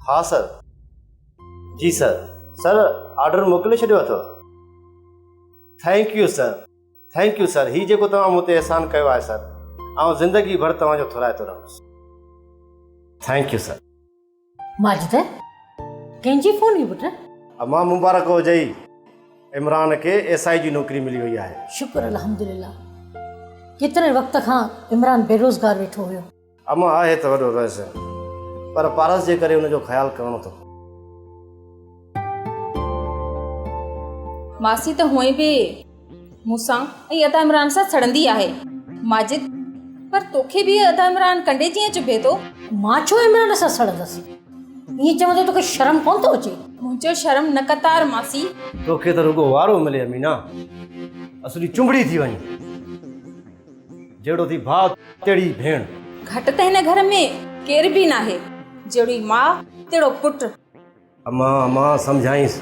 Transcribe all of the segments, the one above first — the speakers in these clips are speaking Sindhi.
ها سر. جي سر. سر آرڊر موڪلي ڇڏيو اٿو. Thank you sir. Thank you sir هي جيڪو توهان مون تي احسان ڪيو آهي سر آئون زندگي ڀر توهان جو ٿورائتو رهندس. Thank you sir. Majid ڪنهن جي فون هئي پٽ؟ امان مبارڪ هجئي عمران کي ايس I جي نوڪري ملي وئي آهي. شڪر الحمدلله ڪيتري وقت کان عمران بيروزگار ويٺو هيو. امان آهي ته وڏو رئيس پر پارس جي ڪري ان جو خيال ڪرڻو ٿو پوي. ماسي ته هونئن به مون سان ۽ ادا عمران سان سڙندي آهي. ماجد، پر توکي به ادا عمران ڪنڊي جيئن چڀي ٿو. مان ڇو عمران سان سڙندس؟ ائين چوندي توکي شرم ڪونه ٿو اچي؟ منهنجو شرم نه قطار ماسي. توکي ته رڳو وارو ملي امينا، اصلي چنبڙي ٿي وڃ. جهڙو ٿي ڀاء تهڙي ئي ڀيڻ. گهٽ ته هن گهر ۾ ڪير به ناهي. جهڙي ماء تهڙو پٽ. امان امان سمجهائينس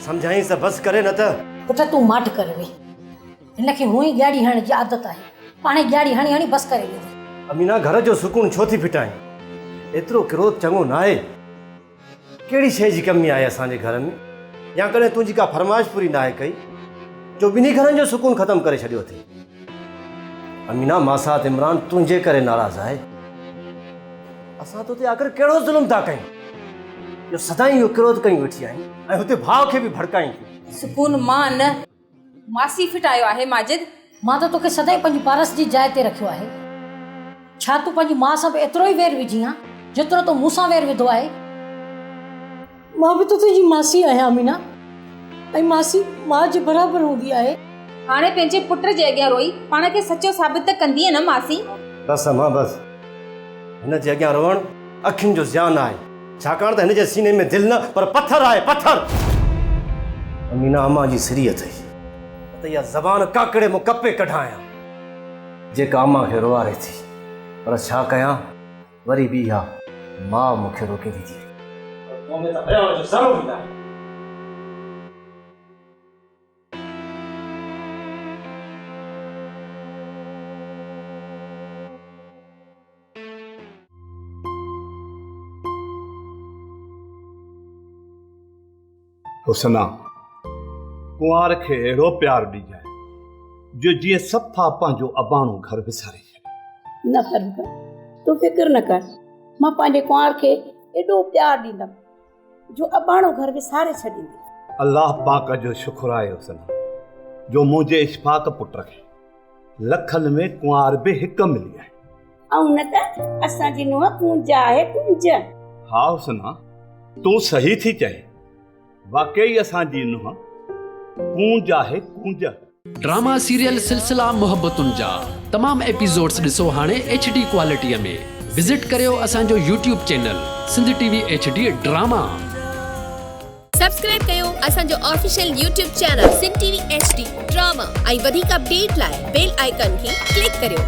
سمجهائينس ته بس ڪري نه ته. پٽ تون ماٺ ڪري ويهه. هن کي هونئن ئي ڳاڙهي هڻڻ جي عادت آهي. پاڻهي ڳاڙهي هڻي هڻي بس ڪري ويندي. امينا گهر جو سڪون ڇو ٿي ڦٽائين. ايترو ڪروڌ چڱو ناهي. ڪهڙي شيء جي ڪمي آهي اسان جي گهر ۾ يا ڪڏهن تنهنجي ڪا فرمائش پوري ناهي ڪئي جو ٻنهي گهرن جو سڪون ختم ڪري ڇڏيو اٿئي. امينا ماسات عمران تنهنجي ڪري ناراض آهي. اسان تو تي آخر ڪهڙو ظلم ٿا ڪيون جو سدائين اهو ڪروڌ ڪيون ويٺي آهين ۽ هتي ڀاء کي به ڀڙڪائين ٿي. سڪون مان نه ماسي ڦٽايو آهي ماجد. مان ته توکي سدائين پنهنجي پارس جي جاء تي رکيو آهي. ڇا تون پنهنجي ماء سان به ايترو ئي وير وجهين ها، جيترو تو مون سان وير وڌو آهي؟ مان به ته تنهنجي ماسي آهيان امينا، ۽ ماسي ماء جي برابر هوندي آهي. هاڻي پنهنجي پٽ جي اڳيان روئي پاڻ کي سچو ثابت ته ڪندينء نه ماسي؟ بس امان بس. هن جي اڳيان روئڻ اکين جو زيان آهي. ڇاڪاڻ ته هن جي سيني ۾ دل نه پر پٿر آهي، پٿر! امينا امان جي سري اٿئي نه ته اها زبان ڪاڪڙي مون ڪپي ڪڍان ها، جيڪا امان کي روئاري ٿي. پر ڇا ڪيان، وري به اها ماء مون کي روڪيندي ٿي رهي. پر تو ۾ ته حياء جو ذرو به ناهي. حسنا، ڪنوار کي اهڙو پيار ڏجانء جو جيئن صفا پنهنجو اباڻو گهر وساري ڇڏي. نه فرخ، تون فڪر نه ڪر، مان پنهنجي ڪنوار کي ايڏو پيار ڏيندم جو اباڻو گهر وساري ڇڏيندي. الله پاڪ جو شڪر آهي حسنا، جو منهنجي اشفاق پٽ کي لکن ۾ ڪنوار به هڪ ملي آهي. ۽ نه ته اسان جي نونهن ڪونج آهي ڪونج. ها حسنا تون صحيح ٿي چئين واقعي اسان جي نونهن ڪونج آهي ڪونج. ڊراما سيريل سلسلا محبتن جا تمام ايپيسوڊس ڏسو هاڻي ايڇ ڊي ڪوالٽي ۾ وزٽ ڪريو اسان جو YouTube channel Sindh T V H D drama. Subscribe ڪيو اسان جو official YouTube channel Sindh T V H D drama ۽ وڌيڪ اپڊيٽ لاء بيل آئيڪان کي ڪلڪ ڪريو.